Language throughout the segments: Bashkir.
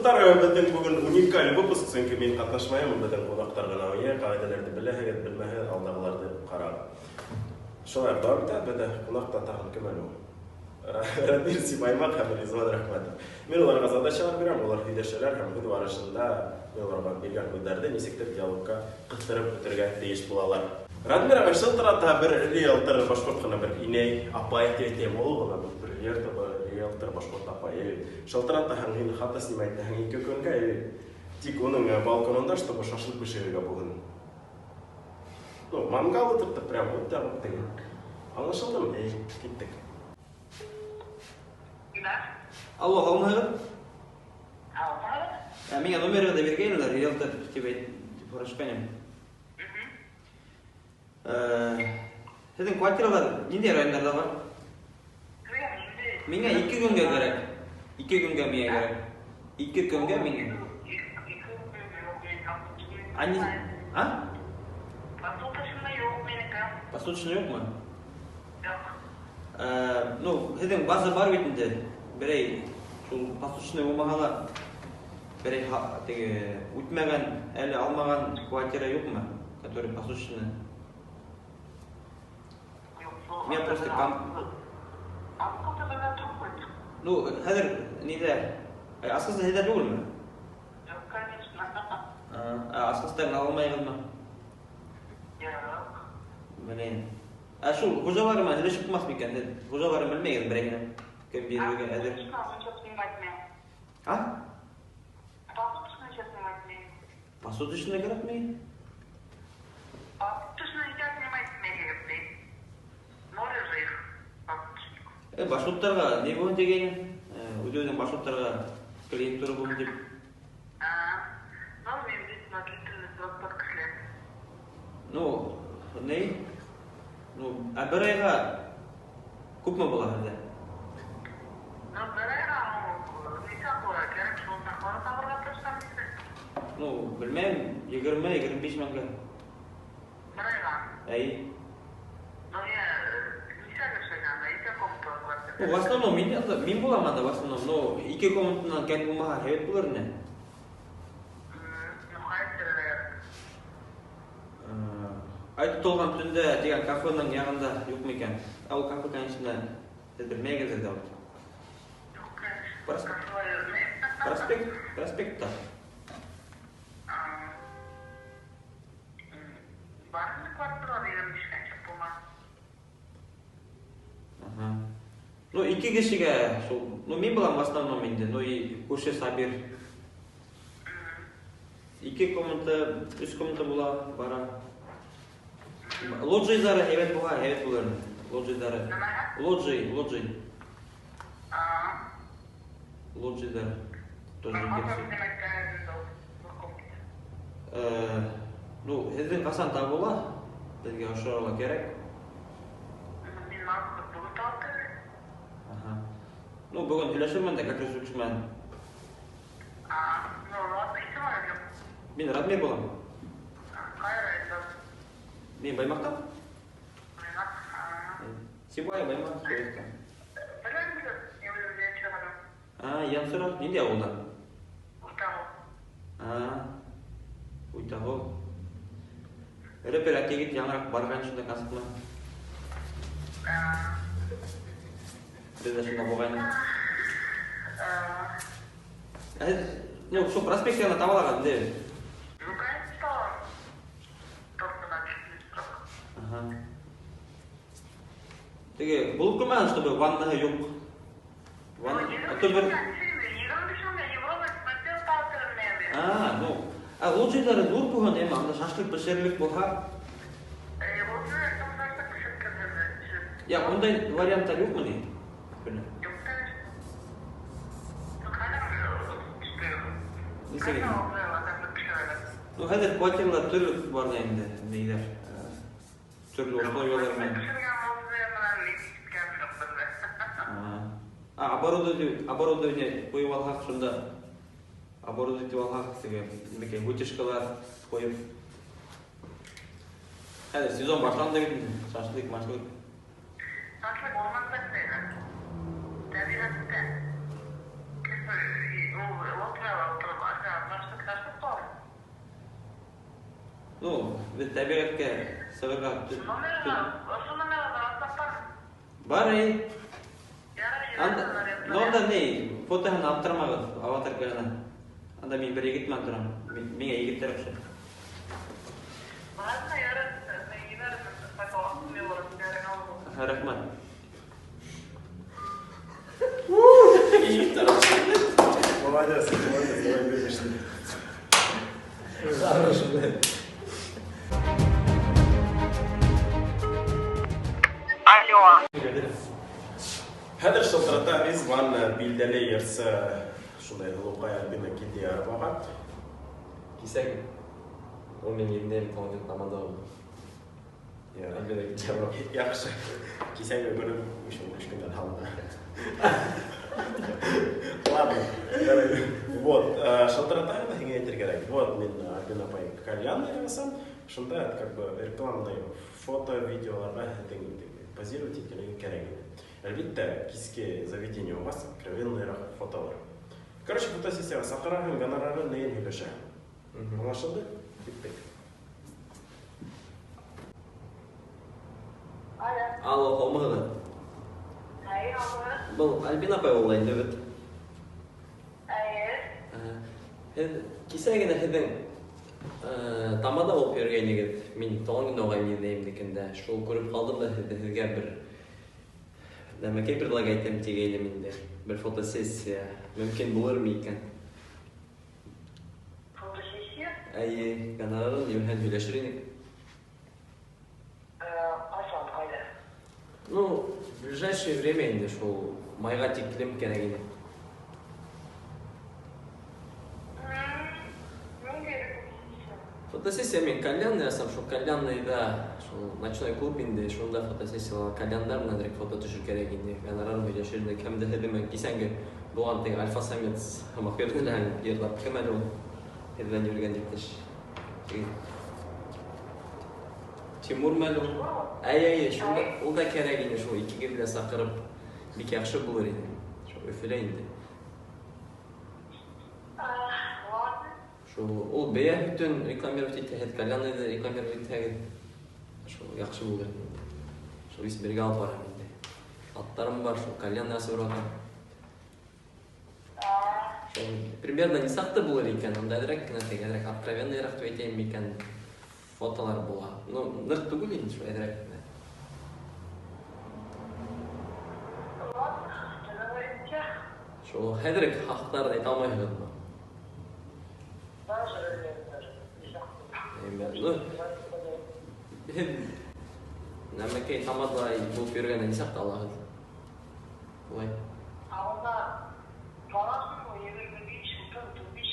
Дуҫтар, беҙҙең бөгөн уникаль выпуск, сөнки мин ҡатнашмайым, беҙҙең ҡунаҡтар ғына уйнай, ҡағиҙәләрҙе беләһегеҙ, белмәһәгеҙ, алдағыларҙы ҡарағыҙ. Шулай уҡ дауам итә, беҙҙә ҡунаҡта тағын кем әле ул? Радмир Сибаймаҡ һәм Ризван Рәхмәтов. Мин уларға задачалар бирәм, улар һөйләшәләр һәм һүҙ барышында мин уларға биргән һүҙҙәрҙе нисектер диалогка ҡыҫтырып үтергә тейеш булалар. Радмир ағай шылтырата, бер риэлтор башҡорт ҡына бер инәй, апай тип әйтәйем, оло ғына бер риэлтор, риэлтор башҡорт апайы. Шылтыратаһың, һин хата снимать итәһең 2 көнгә, тик уның балконында, чтобы шашлык бешерергә булһын. Ну, мангал ултыртып, прям ут яғып теге. Аңлашылдымы? Эй, киттек. Да. Алло, һаумыһығыҙ? Һаумыһығыҙ. Миңә номерығыҙҙы биргәйнеләр, риэлтор тип әйт, тип һорашҡайным. Һеҙҙең квартиралар ниндәй райондарҙа бар? Һеҙгә ниндәй? Миңә 2 көнгә кәрәк. 2 көнгә миңә кәрәк. 2 көнгә миңә. А не. А? Посуточный юҡ минеке. Посуточный юҡмы? Юҡ. Ну, һеҙҙең база бар бит инде. Берәй шул посуточный булмаһа ла берәй теге үтмәгән, әле алмаған квартира юҡмы, который посуточный? Юҡ. Мин просто Асҡысы беҙҙә тормай. Ну, хәҙер ниҙә? Асҡысы һеҙҙә түгелме? Юҡ, конечно. А асҡыстарын ала алмайһығыҙмы? Юҡ. Беләм. Ә шул хужалары менән һөйләшеп булмаҫ микән? Һеҙ хужаларын белмәйһегеҙ берәйһенең? Кем бирергә әҙер? Посуточный снимать мин. А? Посуточный сейчас снимать мин. Посуточный кәрәкме? Посуточный сейчас снимать мин. Море же их. Посуточник. Башҡорттарға ни булһын тигәйнем? Үҙебеҙҙең башҡорттарға клиентура булһын тип. А, ну, мин бит на длительный срок только эшләйем. Ну, ни? Ну, ә бер айға күпме була һеҙҙә? Ну, бер айға нисә була? Кәрәк, шул һаҡлап табырға тырышам инде. Ну, белмәйем, 20-25 меңгә. Бер айға. Әй. Ну, я нисә кеше анда, ике комната квартира. Ну, в основном мин анда, мин булам анда в основном, но ике комнатанан кәм булмаһа һәйбәт булыр ине. Ну, ҡайһы район? Ай тотолған төндә тигән кафеның яғында юҡмы икән? Ә ул кафе, конечно, һеҙ белмәйһегеҙҙер ҙә ул. Юҡ, конечно. Проспект. Кафеға йөрөмәйем. Проспект, проспектта. А, бар инде квартиралар 25-кә булма. Ага. Ну, ике кешегә шул, ну, мин булам в основном инде, ну и күрше Сабир. Ике комната, өс комната була, бара. Лоджийҙары һәйбәт булһа, һәйбәт булыр ине. Лоджийҙары. Нимәһе? Лоджий, лоджий. А, Лоджийҙар тоже ҡасан интересует. снимать инде ул бер комната? Ну, һеҙҙең ҡасан табыла? Беҙгә ошо арала кәрәк. Мин мартта бөгөн табып керҙем. Ага. Ну, бөгөн һөйләшермен дә, как раз кеше менән. А, ну, ладно, исемегеҙ кем? Мин Радмир булам. Ҡай районда? Мин Баймаҡта. Баймаҡ. А, Сибай, Баймаҡ, шул яҡта. беләм инде, мин үҙем Янсуарҙан. А, Янсуар, ниндәй ауылдан? Уртағол. А, Уйтағол. Рэпер Әкегит яңыраҡ барған шунда концертына. А, Беҙ ҙә шунда булғайныҡ. а, Ә һеҙ, ну, шул проспект янында таба алаһығыҙ инде. Ну, конечно, табам. Только на длительный срок. Ага. Теге булып ҡуймаһын, чтобы ваннаһы юҡ. Ванна, а то бер 25 меңгә Европа квартира табып керҙем. А, ну, а лоджийҙары ҙур булһын, әммә анда шашлык бешерерлек булһа, Лоджия там шашлык бешереп керҙем. Я, ундай варианттар юҡмы ни? Белмәйем. Юҡ, конечно. Ну, хәҙер Нисек инде? Ҡайҙа бешерәләр? Ну, хәҙер квартиралар төрлө бар ҙа инде, ниҙәр. Төрлө условиялар менән. Бешергән лоджия менән иткән юҡ беҙҙә. А, оборудование ҡуйып алһаҡ шунда. Оборудование итеп алһаҡ, теге, нимәкәй, вытяжкалар ҡуйып. Хәҙер сезон башланды бит инде. Шашлык, машлык. Шашлык урманда эшләйҙәр. Тәбиғәттә. Кеше Ну, беҙ тәбиғәткә сығырға. Бар, эй. Анда, ну, анда ни, фотоһын аптырамағыҙ, аватаркаһына. Анда мин бер егет менән торам. Миңә егеттәр оҡшай. Рәхмәт. Молодец, молодец, давай выбежали. Хорош, блядь. Алло. Хәҙер шылтырата Ризван, билдәле йырсы, шундай һылыуҡай Альбина килде арбаға. Кисәк ул минең еҙнәйем тыуған тамада булды. Альбина килде. Яҡшы. Кисәге көнөм шул 3 көндән һалына. Ладно. Давай. Вот, шылтыратайым да һиңә әйтергә кәрәк. Вот, мин Альбина апай кальян яһасам, шунда как бы рекламный фото, видеоларға һеҙҙең позировать иткәнегеҙ кәрәк ине. Әлбиттә, киске заведение у вас откровенныйраҡ фотолар. Короче, фотосессияға саҡыраһың, гонорарын нейен һөйләшәһең. Аңлашылды? Киттек. Алло. Алло, һаумыһығыҙ? Эйе, алло. Был Альбина апай була инде бит. Эйе. Һеҙ кисә генә һеҙҙең тамада булып йөрөгәйнегеҙ. Мин тыуған көн ағайым еҙнәйемдекендә. Шул күреп ҡалдым да һеҙҙе, һеҙгә бер нәмәкәй предлагать итәм тигәйнем инде. Бер фотосессия мөмкин булырмы икән? Фотосессия? Эйе, гонорарын нимәһен һөйләшер инек. Ҡасан, ҡайҙа? Ну, в ближайшее время инде шул майға тиклем кәрәк ине. Ниндәй фотосессия? Фотосессия мин кальянный яһам, шул кальянныйҙа, шул ночной клуб инде, шунда фотосессияла кальяндар менән рек фото төшөр кәрәк инде. Гонорарын һөйләшер инек. Һәм дә һеҙҙең менән кисәнге булған теге альфа-самец һымаҡ йөрөнө лә йырлап. Кем әле ул? Һеҙҙән йөрөгән иптәш. Теге Тимур мәле ул? Әй, әй, шунда ул да кәрәк ине, шул икегеҙҙе лә саҡырып бик яҡшы булыр ине. Шул Өфөлә инде. Ладно. Шул ул бейә һөтөн рекламировать итә, һеҙ кальянныйҙы рекламировать итһәгеҙ, шул яҡшы булыр ине. Шул ис бергә алып барам инде. Аттарым бар, шул кальян ясап ятам. Шул примерно нисаҡты булыр икән, унда әҙерәк кенә теге әҙерәк откровенныйраҡ тип әйтәйем микән, фотолар була. Ну, ныҡ түгел инде, шул әҙерәк кенә. Ладно, договоримся. Шул хәҙер хаҡтарын әйтә алмайһығыҙмы? Даже белмәйем даже. Әйме, ну, һеҙ нәмәкәй тамада булып йөрөгәндә нисаҡты алаһығыҙ? Улай. Ауылда барасың, 25, 30, 35.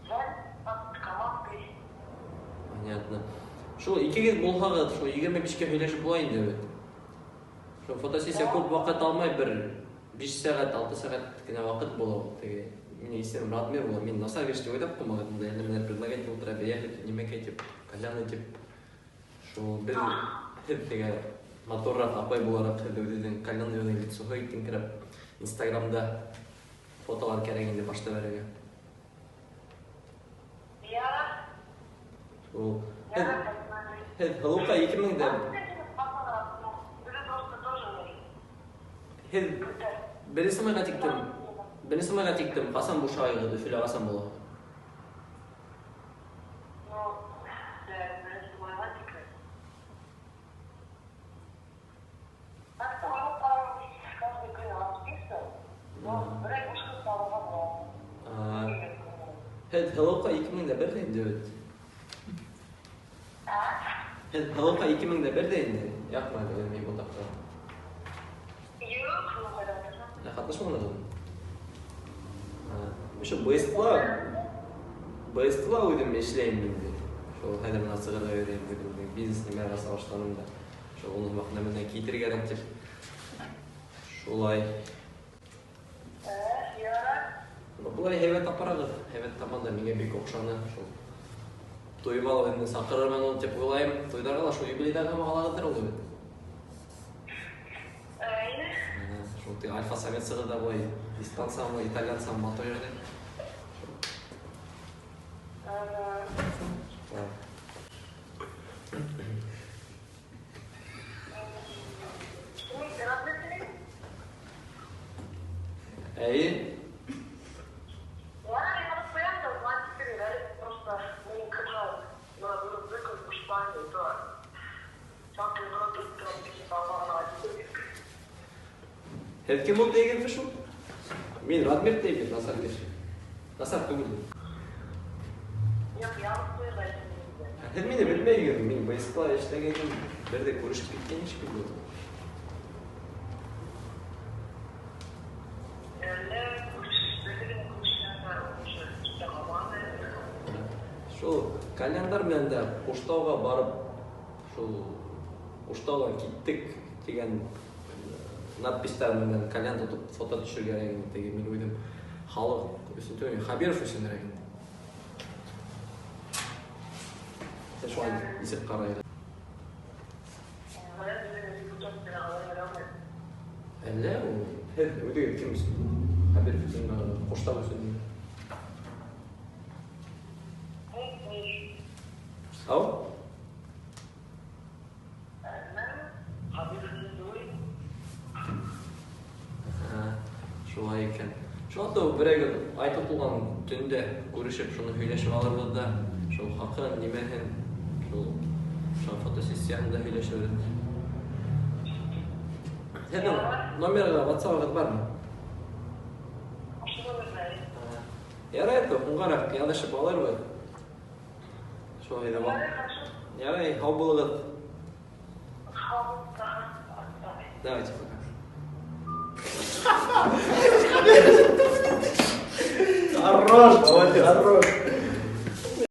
Жаль, от команды. Понятно. Шул икегеҙ булһағыҙ, шул 25-кә һөйләшеп була инде бит. Шул фотосессия күп ваҡыт алмай, бер 5 сәғәт, 6 сәғәт кенә ваҡыт була ул. Теге минең исемем Радмир була. Мин насар кеше тип уйлап ҡуймағыҙ, унда әллә нәмәләр предлагать итеп ултыра, бейә нимәкәй тип, кальяны тип. Шул беҙ һеҙ теге матурыраҡ апай булараҡ һеҙ үҙегеҙҙең кальянныйҙың лицоһы итеңкерәп Инстаграмда фотолар кәрәк инде башта бәрергә. Яра. Шул. Яра, Һеҙ һылыуҡай ике мең дә Һеҙ беренсе майға тиклем, беренсе майға тиклем ҡасан бушайығыҙ, Өфөлә ҡасан була? Ну, беренсе майға тиклем. Так-то уйлап ҡарағыҙ, каждый көн расписан, но берәй буш көн табырға була. Һеҙ һылыуҡай ике мең дә бер ҙә инде бит. Ә? Һеҙ һылыуҡай ике мең дә бер ҙә инде. Яҡмай әле мин был тапҡыр. Юҡ, мин ҡайҙа ҡатнашам? Ә, ҡатнашманығыҙмы? Ошо БСТ-ла үҙем эшләйем инде. Шул хәҙер бына сығырға йөрөйөм, үҙемдең бизнес нимәгә аса башланым да. Шул уны һымаҡ нәмәнән китергә кәрәк тип. Шулай. Ярар. Ну, былай һәйбәт апарағыҙ, һәйбәт команда миңә бик оҡшаны. Шул туйыма ла үҙемде саҡырырмын ул тип уйлайым. Туйҙарға ла шул юбилейҙарға һымаҡ алағыҙҙыр ул бит. Әйе. Шул теге альфа самецығыҙ ҙа былай Испансамы, итальянсамы матур йырлый. Әйе. Һеҙ кем ул тейгәнме шул? Мин Радмир тейм бит, насар кеше. Насар түгел. Һеҙ мине белмәйһегеҙ, мин БСК-ла эшләгәйнем, бер ҙә күрешеп киткән шикелле. Шул кальяндар менән дә Ҡуштауға барып, шул Ҡуштауҙан киттек тигән надпистар менән кальян тотоп фото төшөргә кәрәк инде. Теге мин үҙем халыҡ өсөн түгел, Хәбиров өсөнрәк инде. Һеҙ шулай нисек ҡарайһығыҙ? Әллә ул һеҙ үҙегеҙ кем өсөн? Хәбиров өсөнмө, Ҡуштау өсөнмө? Ау? Шулай икән. Шуңа да берәй көн ай тотылган төндә күрешеп, шуны һөйләшеп алырбыҙ да, шул хаҡын, нимәһен, шул шул фотосессияһын да һөйләшербеҙ. Һеҙҙең номерығыҙ, WhatsApp-ығыҙ бармы? Ярай, һуңғараҡ яҙышып алырбыҙ. Шулай ҙа. Ярай, һау булығыҙ. Давайте пока. Хорош, молодец. Хорош.